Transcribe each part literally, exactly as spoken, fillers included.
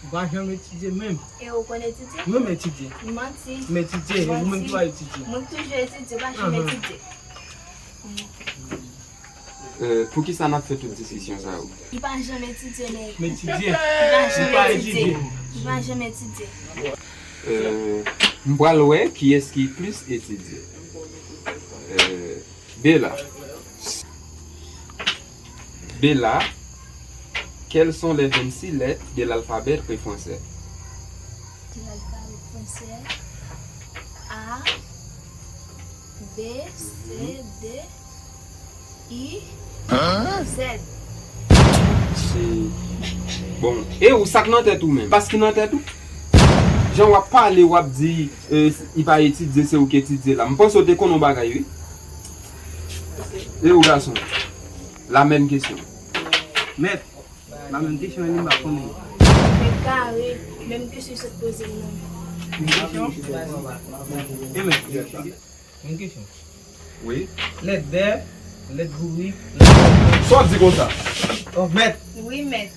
M pa janm etidye menm. E ou konn etidye? Mwen m etidye. Manti. M etidye. E ou menm ki pa etidye? Mwen toujou etidye, pa janm etidye. Euh, poukisa n ap fè tout diskisyon sa yo? Li pa janm etidye, nèg. M etidye. Li pa janm pa etidye. etidye. Li pa janm etidye. Euh, m pral wè kiyès ki plis etidye. Euh, Bella. Bella, quelles sont les vingt-six lettres de l'alphabet français? De l'alphabet français. A, B, C, D, I, Z. Se... Bon, e ou sa k nan tèt ou menm? Pas ki nan tèt ou? Jan w ap pale, w ap di, euh, li pa etidye, se ou ki etidye la. M panse w te konn yon bagay, wi. E ou gason? La menm kesyon. Mèt, la menm kesyon li m pa konnen. Mèt kare, menm kesyon sot poze m nan. Yon kesyon? E mèt? Yon kesyon. Wi. Lèt dè, lèt bourik, lèt... Sa w ap di konsa? Oh, mèt. Wi, mèt.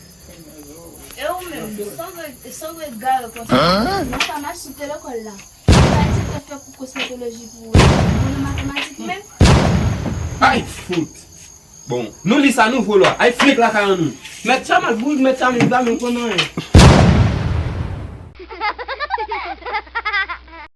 E ou menm, sa w vle, sa w vle gare konsa? Nan famasi te lekòl la. Ou pa di te fè kou kosmetoloji pou ou. Ou nan matematik menm? Ay, fout! Bon, nou li sa nou vo lwa. Ay, flik lakay an nou. Mèt Chamal, bourik, mèt Chamal, li pa menm konn anyen.